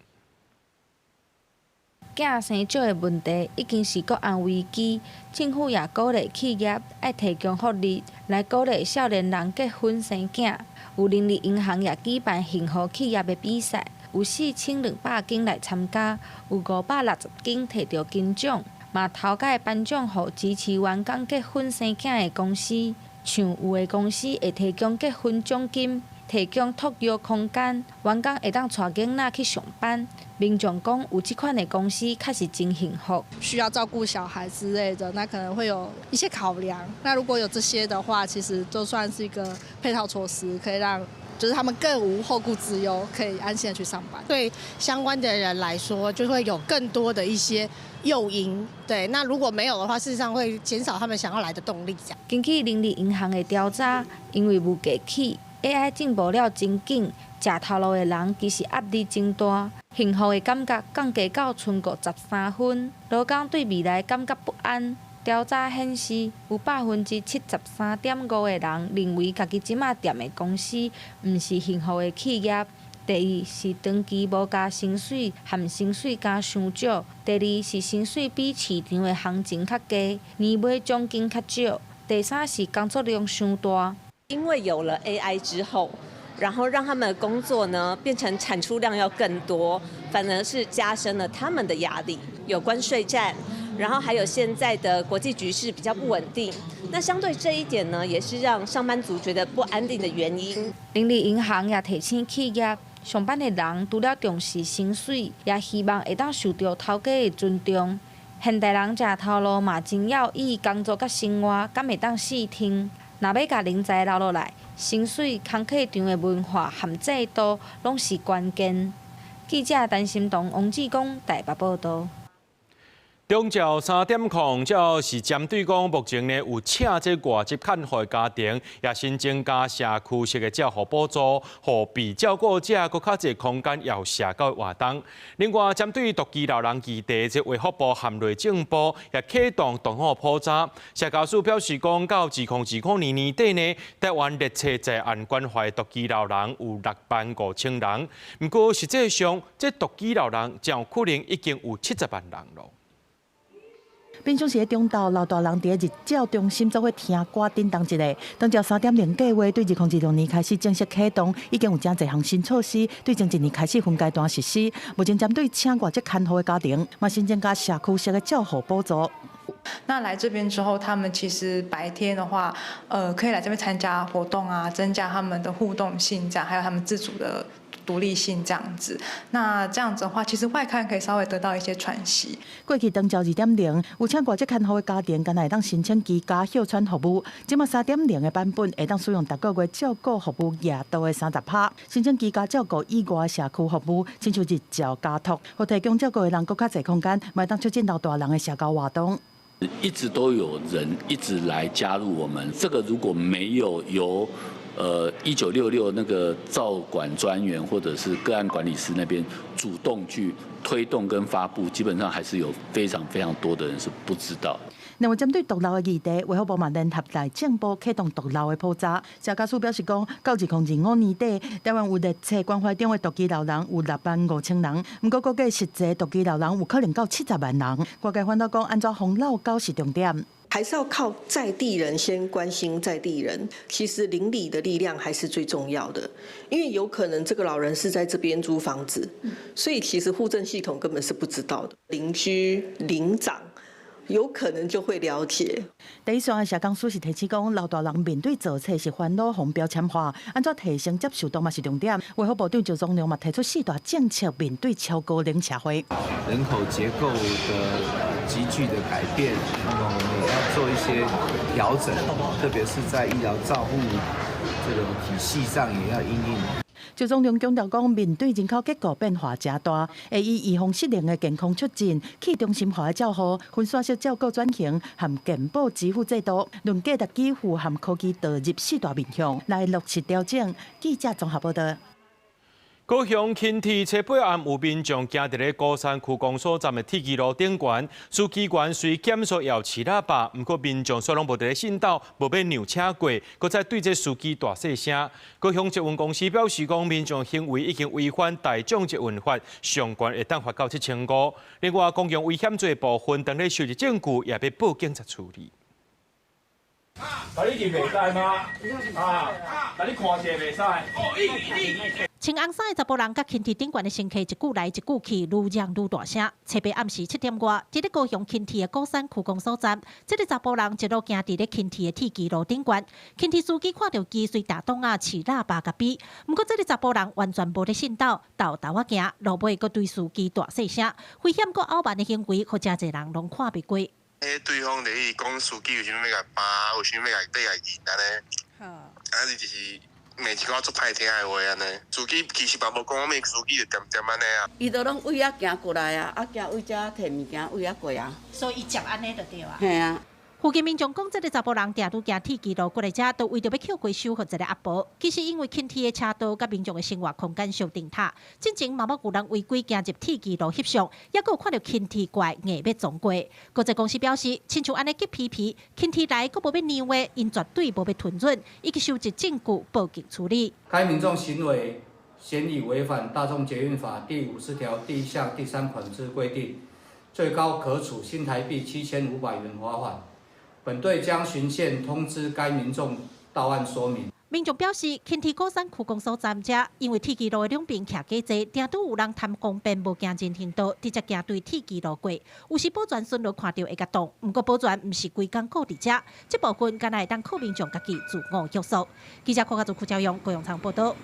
囝生少的問題已經是國安危機，政府也鼓勵企業愛提供福利，來鼓勵少年人結婚生囝。有人力銀行也舉辦幸福企業的比賽，有4200間來參加，有560間摕著金獎，嘛頭擺頒獎予支持員工結婚生囝的公司，像有的公司會提供結婚獎金，提供托育空間，員工會當帶囡仔去上班。民眾講，有這款的公司確實真幸福。需要照顧小孩之類的，那可能會有一些考量。那如果有這些的話，其實就算是一個配套措施，可以讓就是他們更無後顧之憂，可以安心的去上班。對相關的人來說，就會有更多的一些誘因。對，那如果沒有的話，事實上會減少他們想要來的動力。根據人力銀行的調查，因為物價起，AI 進步了真緊，食頭路的人其實壓力真大，幸福的感覺降低到賰53分，勞工對未來感覺不安。調查顯示，有73.5%的人認為家己這馬踮的公司毋是幸福的企業。第一是長期無加薪水，含薪水加傷少；第二是薪水比市場的行情較低，年尾獎金較少；第三是工作量傷大。因為有了 AI 之後，然後讓他們的工作呢變成產出量要更多，反而是加深了他們的壓力。有關稅戰，然後還有現在的國際局勢比較不穩定，那相對這一點呢，也是讓上班族覺得不安定的原因。人力銀行也提醒企業，上班的人除了重視薪水，也希望會當受著頭家的尊重。現代人食頭路嘛，真要以工作佮生活，敢會當四天。若欲共人才留落來，薪水、工課場的文化和制度，攏是關鍵。記者陳心彤、王志剛台北報道。長照3.0，這是針對講目前呢有請這外籍看護的家庭，也新增加社區式的照護補助，予被照顧者閣較濟空間，有社交的活動。另外，針對獨居老人議題，這衛福部和內政部也啟動動戶普查。社交署表示講，到2025年年底呢，台灣列冊在案關懷獨居老人有6萬5千人，毋過實際上，這獨居老人真有可能已經有70萬人囉。平常時佇中晝，老大人佇日照中心做伙聽歌叮當一下。長照3.0計劃對2026年開始正式啟動，已經有誠濟項新措施，對前一年開始分階段實施。目前針對請外籍看護的家庭，嘛新增加社區式的照護補助。那來這邊之後，他們其實白天的話，可以來這邊參加活動啊，增加他們的互動性，這樣還有他們自主的獨立性這樣子。那這樣子的話，其實外看可以稍微得到一些喘息。過去長照2.0有請外籍看護的家庭，敢若會當申請居家歇喘服務。這馬3.0的版本會當使用逐個月照顧服務額度的30%，申請居家照顧以外的社區服務，親像日照家託，予提供照顧的人閣較濟空間，嘛會當促進老大人的社交活動。一直都有人一直來加入我們，這個如果沒有由1966那個照管專員或者是個案管理師那邊主動去推動跟發布，基本上還是有非常非常多的人是不知道。另外，針對獨老的議題，衛福部嘛聯合內政部啟動獨老的普查。社家署表示講，到2025年底，台灣有列冊關懷中的獨居老人有6萬5千人，毋過估計實際獨居老人有可能到70萬人。外界煩惱講，按怎防老狗是重點。還是要靠在地人先關心在地人，其實鄰里的力量還是最重要的，因為有可能這個老人是在這邊租房子，所以其實戶政系統根本是不知道的。鄰居、鄰長有可能就會了解。第一線的社工師是提醒講，老大人面對造冊是煩惱，予標籤化，按怎提升接受度嘛是重點。衛福部長趙宗良嘛提出四大政策，面對超高齡社會。人口結構的急劇的改變，那麼我們也要做一些調整，特別是在醫療照護這個體系上也要因應。趙宗良強調講，面對人口結構變化誠大，會以預防失能的健康促進、去中心化的照護、分散式照顧轉型和健保支付制度、論價值給付和科技導入四大面向來落實調整。記者綜合報道。高雄輕鐵初八暗有民眾行佇咧鼓山區公所站的鐵支路頂懸，書記員隨減速搖市喇叭，毋過民眾煞攏無佇咧信道，無欲讓車過，閣再對這司機大細聲。高雄捷運公司表示講，民眾行為已經違反大眾捷運法，上懸會當罰到7500。另外，公共危險罪部分，當咧收集證據，也欲報警察處理。共你入袂使嗎？啊，共你看者袂使。穿紅衫的查埔人佮輕鐵頂懸的乘客一句來一句去，愈嚷愈大聲。初八暗時7點外，佇咧高雄輕鐵的鼓山區公所站，這个查埔人一路行佇咧輕鐵的鐵支路頂懸，輕鐵司機看著伊隨打擋仔飼喇叭共比，毋過這个查埔人完全無咧信道，沓沓仔行，路尾閣對司機大細聲，危險閣傲慢的行為，予誠濟人攏看袂過。彼對方佇咧講司機為啥物欲共扒，為啥物欲共對共引按呢？啊，伊就是罵一寡足歹聽的話按呢。司機其實嘛無講啥物，司機就恬恬按呢啊。伊都攏對遐行過來啊，啊行對遮提物件對遐過啊。所以伊接按呢就對啊。嘿啊。附近民眾講，這个查埔人定拄行鐵支路過來遮，都為著欲抾回收予一个阿婆。其實因為輕鐵的車道佮民眾的生活空間相頂塔，進前嘛捌有人違規行入鐵支路翕相，猶閣有看著輕鐵過來硬欲撞過。國際公司表示，親像按呢急皮皮，輕鐵來閣無欲讓的，𪜶絕對無欲吞忍，已經收集證據報警處理。該民眾行為嫌疑违反大众捷运法第50条第一项第三款之规定，最高可处新台币7500元罚款。本队将循线通知该民众到案说明。民众表示，轻铁鼓山区公所站遮，因为铁支路的两边徛加济，定拄有人贪方便无行人行道，直接行对铁支路过。有时保全巡逻看著会共挡，毋过保全毋是规工顾伫遮，这部分敢若会当靠民众家己自我约束。记者柯家祖、柯朝阳、高永昌报道。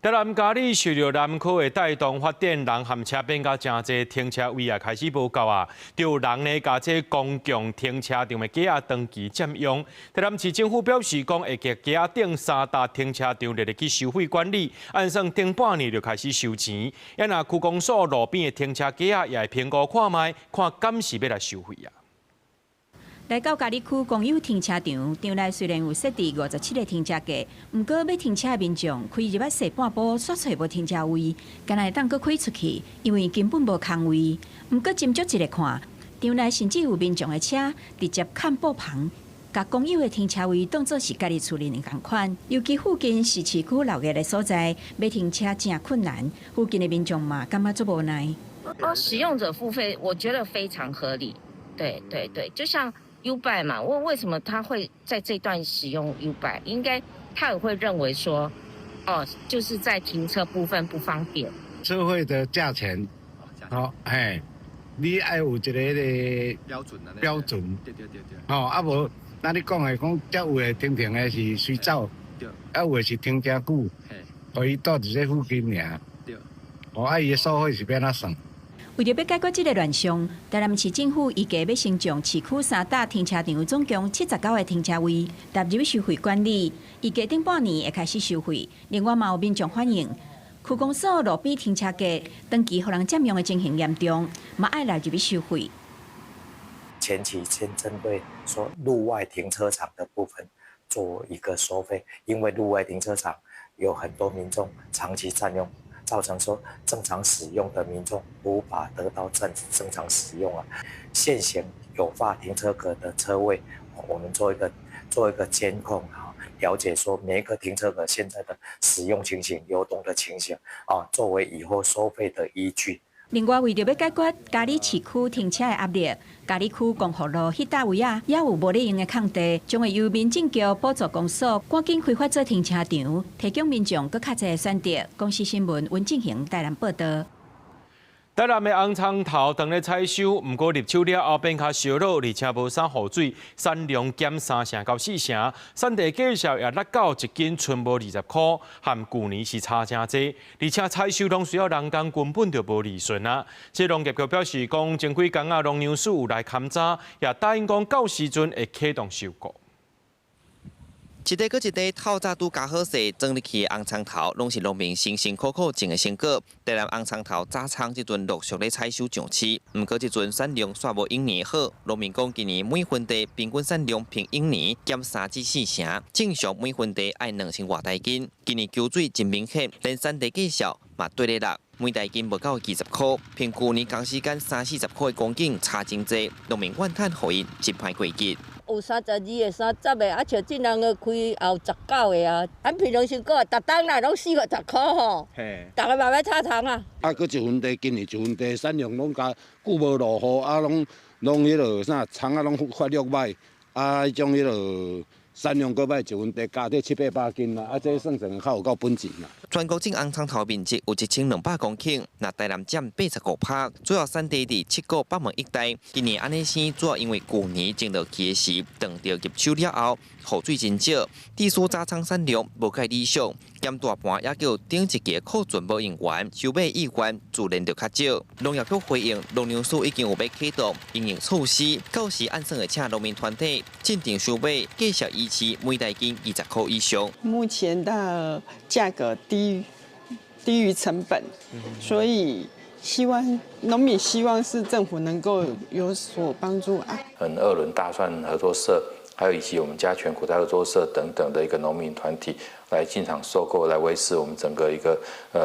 台南佳里受著南科的带动发展，人和车变甲诚济，停车位也开始无够啊！就有人呢，共这公共停车场的街仔长期占用。台南市政府表示讲，会共街仔顶三搭停车场列入去收费管理，按算顶半年就开始收钱。啊若区公所路边的停车格仔也会评估看觅，看敢是欲来收费啊。来到佳里区公有停车场，场内虽然有设置57个停车格，毋过欲停车的民众开入仔细半步，煞揣无停车位，干焦会当阁开出去，因为根本无空位。毋过斟酌一下看，场内甚至有民众的车直接崁布棚，共公有的停车位当做是家己厝里的仝款。尤其附近是市区闹热的所在，欲停车诚困难，附近的民众嘛感觉足无奈。哦，使用者付费，我觉得非常合理。对对对，就像 YouBike 嘛，为什么他会在这段使用 YouBike？应该他也会认为说，哦，就是在停车部分不方便。车费的价钱，好，嘿，你爱有一个彼个标准的标准，对对对对。哦，啊无，那你讲的讲，遮有的停停的是随走，啊有的是停诚久，予伊蹛伫这附近尔。哦，啊伊的收费是欲按怎算？为著欲解决这个乱象，台南市政府预计欲先将市区三搭停车场总共79个停车位纳入收费管理，预计顶半年会开始收费。另外嘛有民众反映，区公所路边停车格长期予人占用的情形严重，嘛爱纳入去收费。前期先针对说路外停车场的部分做一个收费，因为路外停车场有很多民众长期占用。造成说正常使用的民众无法得到正常使用啊。现行有划停车格的车位，我们做一个监控啊，了解说每一个停车格现在的使用情形、流动的情形啊，作为以后收费的依据。另外，为著欲解决佳里市区停车的压力，佳里区光复路彼搭位仔，也有无咧用的空地，将会由民政局补助公所赶紧开发做停车场，提供民众阁较济选择。公视新闻温进行台南报道。台南的红葱头当咧采收，毋过入秋了后变较烧热，而且无啥雨水，产量减三成到四成，产地价数也落到一斤賰无20箍，和旧年是差诚济。而且采收拢需要人工，根本就无利润啊。这农业局表示讲，前几工啊，农粮署有来勘查，也答应讲到时阵会启动收购。一块阁一块透早拄加好势，装入去的红葱头，拢是农民辛辛苦苦种的成果。台南红葱头早仓这阵陆续咧采收上市，毋过这阵产量煞无往年好。农民讲，今年每分地平均产量比往年减三至四成，正常每分地爱2000外台斤。今年缺水真明显，连产地价数嘛缀咧落，每台斤无够20箍，比旧年仝时间三四十箍的光景差真济，农民怨叹予𪜶真歹过日。有32个、30个，啊，像这人个开也有19个啊。按平常时讲，逐冬来拢四五十箍吼。逐个嘛欲插葱啊。啊，阁一分地，今年一分地产量拢加久无落雨，啊，拢彼落啥葱仔拢发育䆀，啊，彼种彼落。产量阁䆀，一分地加底七八百斤啦，啊，这算算较有够本钱啦。全国种红葱头面积有1200公顷，若台南占85%，主要产地伫七股北门一带。今年按呢生，主要因为旧年种落去的时，等著入秋了后，雨水真少，致使早仓产量无介理想，减大半也叫顶一季库存无用完，收买意愿自然就较少。农业局回应，农粮署已经有欲启动因应措施，到时按算会请农民团体进场收买，继续维持每台斤20箍以上。目前的价格低于成本，所以希望农民希望是政府能够有所帮助啊。很二轮大蒜合作社，还還有以及我們嘉泉苦菜合作社等等的一個農民團體來進場收購，來維持我們整個一個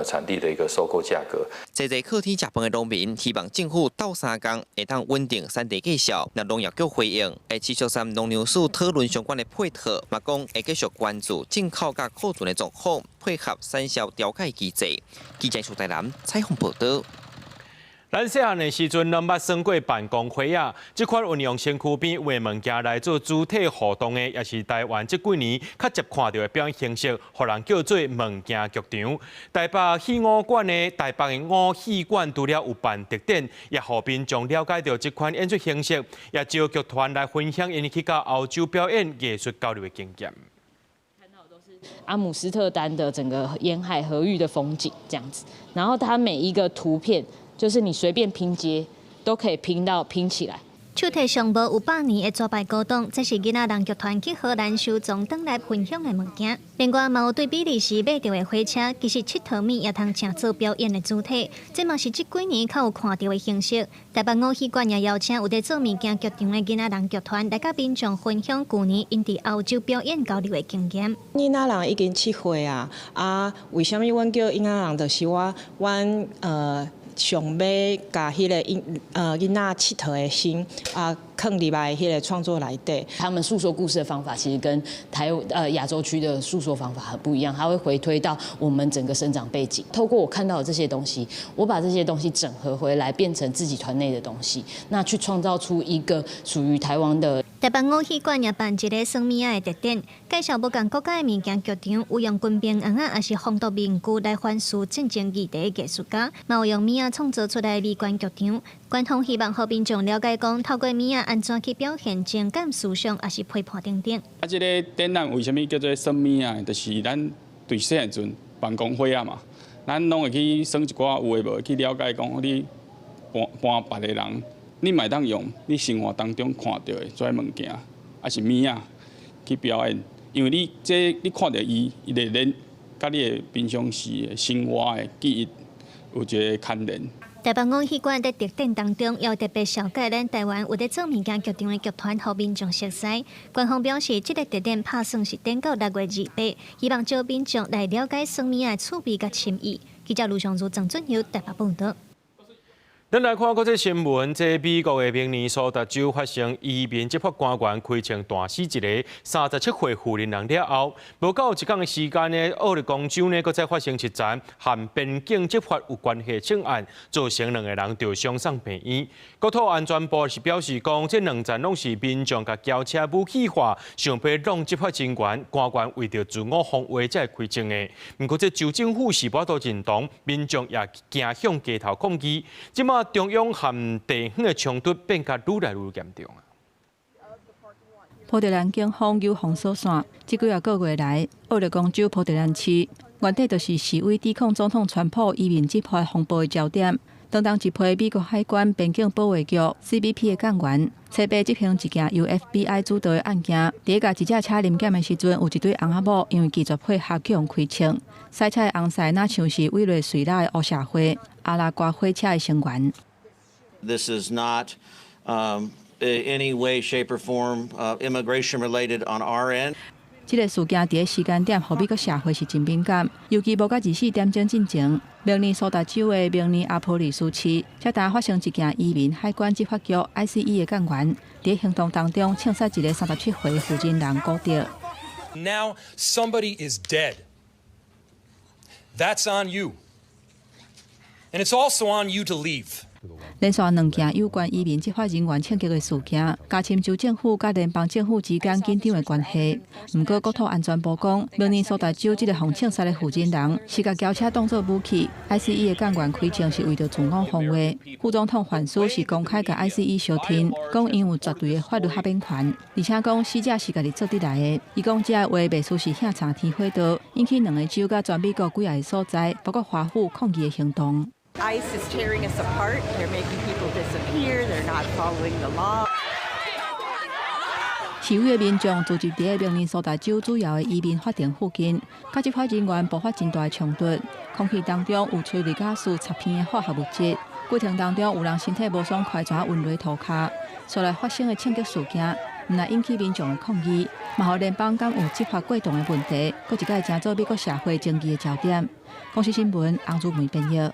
產地的一個收購價格。這個靠天食飯的農民希望政府鬥相共會當穩定產地價數。那農業局回應會持續和農糧署討論相關的配套，嘛講會繼續關注進口佮庫存的狀況，配合產銷調解機制。記者蘇台南採訪報道。咱細漢的時陣，攏捌耍過彈弓花仔，這款運用身軀邊畫物件來做主體互動的，也是台灣這幾年較捷看著的表演形式，予人叫做物件劇場。台北戲五館的台北的五戲館除了有辦特展，也予民眾了解著這款演出形式，也招劇團來分享𪜶去到歐洲表演藝術交流的經驗。阿姆斯特丹的整個沿海河域的風景這樣子，然後它每一個圖片，就是你隨便拼接都可以拼到拼起來。手提上無有100年的紙牌古董，這是囡仔人劇團去荷蘭收藏轉來分享的物件。另外，嘛有對比利時買著的火車，其實𨑨迌物也通成做表演的主體。這嘛是這幾年較有看著的形式。台北五戲館也邀請有佇做物件劇場的囡仔人劇團來佮民眾分享舊年𪜶佇歐洲表演交流的經驗。囡仔人已經7歲啊，啊，為啥物阮叫囡仔人？就是我，阮想欲共彼個囡仔𨑨迌的心啊，囥入來彼個創作內底。他們訴說故事的方法其實跟亞洲區的訴說方法很不一樣，他會回推到我們整個生長背景。透過我看到的這些東西，我把這些東西整合回來，變成自己團內的東西，那去創造出一個屬於台灣的。台北五戲館也辦一个耍物仔的特展，介紹無仝國家的物件劇場，有用軍兵尪仔，抑是防毒面具來反思戰爭議題的藝術家，嘛有用物仔創造出來的微觀劇場。官方希望予民眾了解講，透過物仔按怎去表現情感、思想，抑是批判等等。啊，這个展覽為啥物叫做耍物仔？就是咱對細漢陣辦公會啊嘛，咱攏會去耍一寡有的無的，去了解講你搬搬別个人。你嘛會當用你生活當中看著的這物件，抑是物仔去表演，因為你這你看著伊，伊會連佮你的平常時的生活的記憶有一個牽連。台北五戲館佇特展當中，也有特別紹介咱台灣有佇做物件劇場的劇團，予民眾熟似。官方表示，這个特展拍算是展到6月28，希望招民眾來了解耍物仔的趣味佮深意。記者盧尚如、鄭俊佑台北報導。咱來看國際新聞，這美國的明尼蘇達州發生移民執法官員開槍彈死一个37歲婦人了後，無夠一工的時間呢，奧勒岡州呢，閣再發生一樁和邊境執法有關係的槍案，造成兩个人著傷送病院。國土安全部是表示講，這兩樁攏是民眾共轎車武器化，想欲弄執法人員官員為著自我防衛才會開槍的。毋過這州政府是無法度認同，民眾也驚向街頭抗議。這馬中央和地方的衝突變甲愈來愈嚴重啊！波特蘭警方有封鎖線，這幾仔個月來，奧勒岡州波特蘭市原底就是示威抵抗總統川普移民執法風暴的焦點。當當一批美國海關邊境保衛局 CBP 的幹員，初八執行一件由 FBI 主導的案件，佇共一隻車臨檢的時陣，有一對翁仔某因為拒絕配合，去予開槍。駛車的翁婿若像是委內瑞拉的黑社會阿拉瓜火車的成員。 This is not any way, shape, or form immigration related on our end. 這个事件佇个時間點，予美國社會是真敏感，尤其無到24點鐘進前，明尼蘇達州的明尼阿波利斯市，才剛發生一件移民海關執法局 ICE 的幹員佇行動當中槍殺一个37歲婦人人骨折。 Now somebody is dead. That's on you. And it's also on you to leave. 連續兩件有關移民執法人員槍擊的事件，加深州政府佮聯邦政府之間緊張的關係。毋過國土安全部講，明尼蘇達州這个予槍殺的負責人是共轎車當作武器，ICE 的幹員開槍是為著自我防衛。副總統范斯是公開共 ICE 相挺，講𪜶有絕對的法律豁免權，而且講死者是家己做得來的。伊講這个話袂輸是向插天火刀，引起兩個州佮全美國幾个所在，包括華府抗議的行動。 ICE is tearing us apart. They're making people disappear. They're not following the law. 示威的民眾聚集佇明尼蘇達州主要的移民法庭附近，佮執法人員爆發真大的衝突。空氣當中有催淚瓦斯插片的化學物質，過程當中有人身體無爽快，怎暈佇塗跤。後來發生的槍擊事件，毋但引起民眾的抗議，嘛予聯邦敢有執法過當的問題，閣一擺成做美國社會爭議的焦點。公視新聞洪如梅編譯。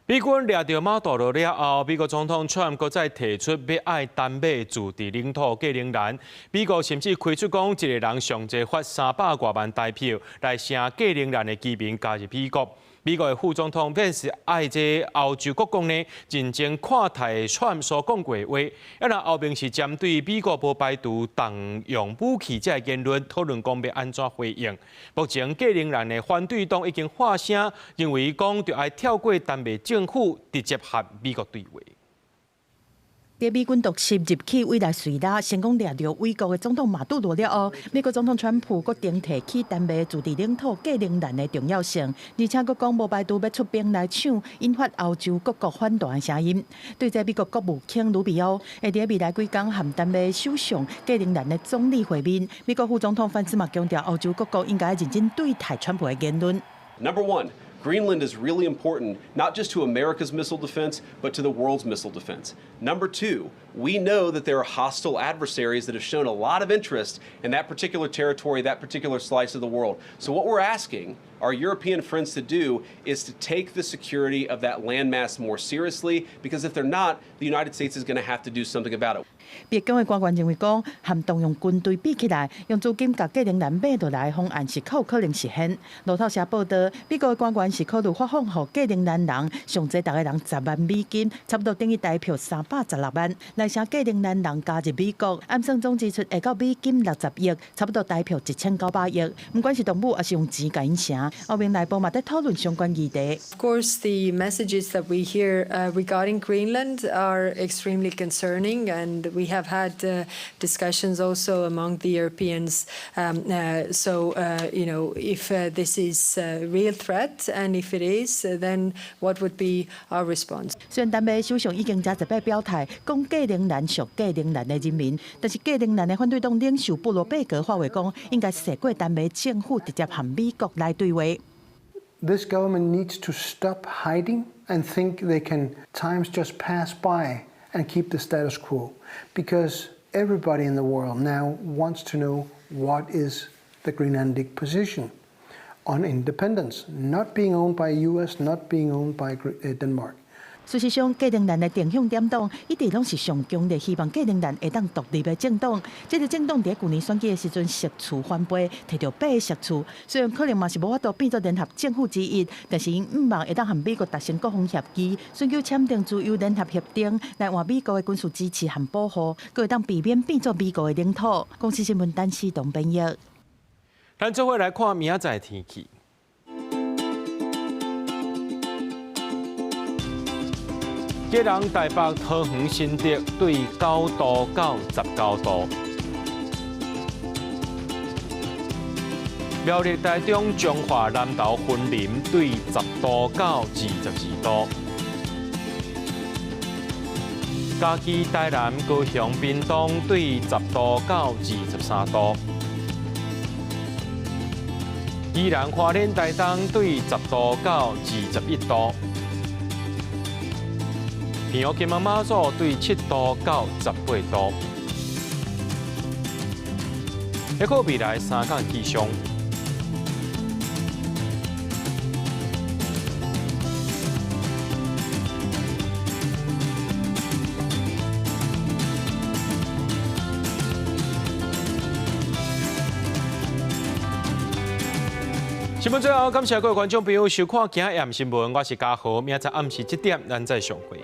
美軍掠著馬杜羅了後，美國總統川普閣再提出欲愛丹麥自治領土格陵蘭。美國甚至開出講，一個人上濟發300外萬台票來聲格陵蘭的居民加入美國。美國的副總統便是愛這歐洲各國呢，認真看待川普所講過的話。啊，若後面是針對美國無排除動用武器這个言論討論講欲按怎回應。目前格陵蘭的反對黨已經發聲，認為講著愛跳過丹麥政府，直接和美國對話。佇美軍突襲入去委內瑞拉，成功掠著委國的總統馬杜羅了後，美國總統川普閣重提起丹麥自治領土格陵蘭的重要性，而且閣講無排除欲出兵來搶，引發歐洲各國反彈的聲音。對這美國國務卿魯比歐會佇未來幾工和丹麥首相格陵蘭的總理會面。美國副總統范斯嘛強調，歐洲各國應該認真對待川普的言論。 Number one. Greenland is really important, not just to America's missile defense, but to the world's missile defense. Number two, we know that there are hostile adversaries that have shown a lot of interest in that particular territory, that particular slice of the world. So what we're asking our European friends to do is to take the security of that landmass more seriously, because if they're not, the United States is going to have to do something about it. 白宮的官員認為講，和動用軍隊比起來，用資金共格陵蘭買落來的方案是較有可能實現。路透社報導，美國的官員是考慮發放予格陵蘭人上濟逐个人10萬美金，差不多等於台票316萬，來聲格陵蘭人加入美國。按算總支出會到美金60億，差不多台票1900億。毋管是動武抑是用錢共𪜶成，歐盟內部嘛佇討論相關議題。 Of course, the messages that we hear regarding Greenland are extremely concerning, and we have had discussions also among the Europeans. So, if this is a real threat, and if it is, then what would be our response? 雖然丹麥首相已經誠濟擺表態，講格陵蘭屬格陵蘭的人民，但是格陵蘭的反對黨領袖布羅貝格發話講，應該踅過丹麥政府，直接和美國來對話。 This government needs to stop hiding and think they can times just pass by and keep the status quo, because everybody in the world now wants to know what is the Greenlandic position on independence, not being owned by US, not being owned by Denmark. 事實上，格陵蘭的定向點黨一直攏是上強烈希望格陵蘭會當獨立的政黨。這个政黨佇舊年選舉的時陣，席次翻倍，摕著8个席次。雖然可能嘛是無法度變做聯合政府之一，但是𪜶向望會當和美國達成國防協議，尋求簽訂自由聯合協定，來換美國的軍事支持和保護，閣會當避免變做美國的領土。公視新聞陳思東編譯。咱做伙來看明仔載天氣。基隆、台北、桃園、新竹對9度到19度；苗栗、台中、彰化、南投、雲林對10度到22度；嘉義、台南、高雄、屏東對10度到23度；宜蘭、花蓮、台東對10度到21度。澎湖金門馬祖對7度到18度。一個未來3工氣象。新聞最後，感謝各位觀眾朋友收看《今日新聞》，我是嘉豪，明仔載暗時7點，咱再相會。